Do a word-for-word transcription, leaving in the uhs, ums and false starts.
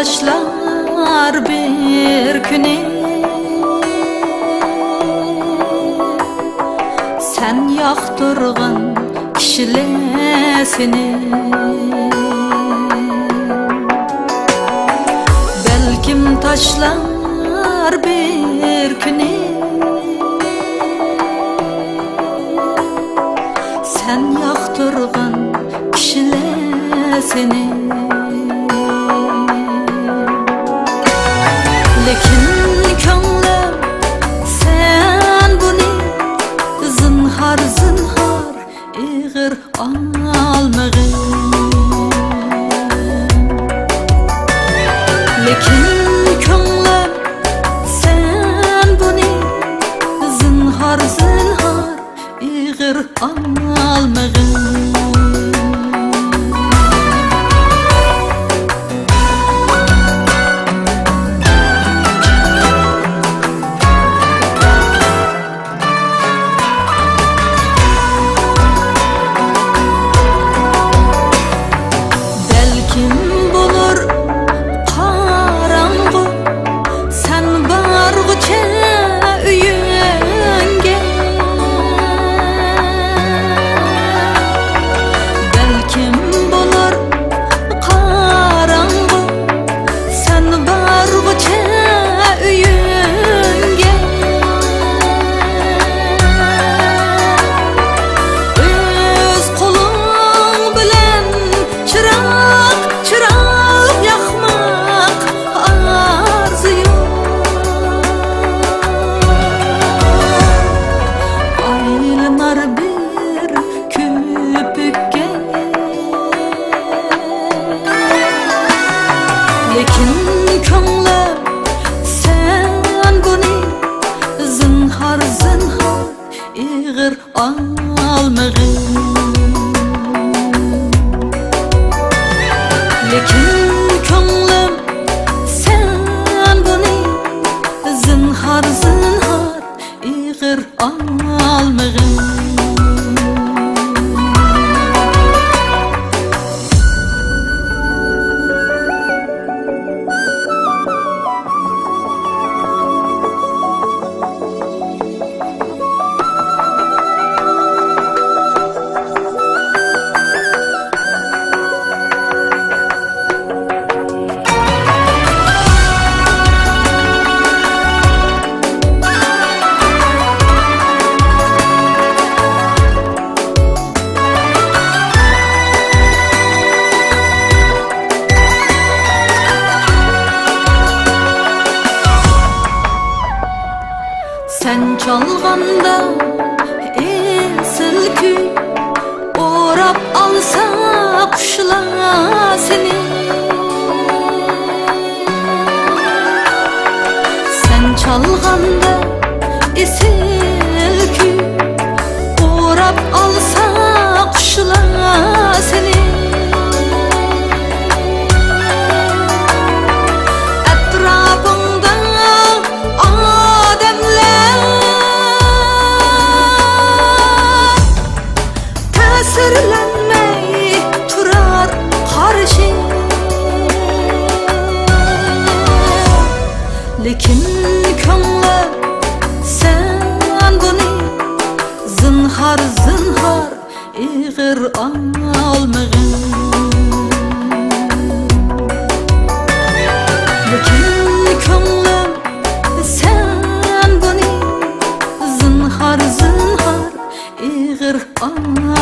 تاشلار بىر كۈنى سەن ياقتۇرغان كىشىلەر سېنى. بەلكىم تاشلار بىر كۈنى سەن ياقتۇرغان كىشىلەر سېنى. لېكىن كۆڭلۈم، سەن بۇنى زىنھار، زىنھار ئېغىر ئالمىغىن. لېكىن كۆڭلۈم، سەن بۇنى زىنھار، زىنھار ئېغىر ئالمىغىن. بەلكىم بولۇر قاراڭغۇ سەن بارغۇچە ئۆيۈڭگە. بەلكىم بولۇر قاراڭغۇ سەن بارغۇچە ئۆيۈڭگە. ئۆز قولۇڭ بىلەن چىراغ، چىراغ ياقماق ئارزۇيۇم. ئايلىنار بىر كۆپۈككە. لېكىن كۆڭلۈم، سەن بۇنى زىنھار، زىنھار ئېغىر ئالمىغىن. لېكىن كۆڭلۈم، سەن بۇنى زىنھار، زىنھار ئېغىر ئالمىغىن. سەن چالغاندا ئېسىل كۈي، ئوراپ ئالسا قۇشلار سېنى. سەن چالغاندا ئېسىل كۈي، ئوراپ ئالسا قۇشلار سېنى. ئەتراپىڭدا ئادەملەر تەسىرلەنمەي تۇرار قارشى. لېكىن كۆڭلۈم، سەن بۇنى زىنھار، زىنھار ئېغىر ئالمىغىن. لېكىن كۆڭلۈم، سەن بۇنى زىنھار، زىنھار ئېغىر ئالمىغىن.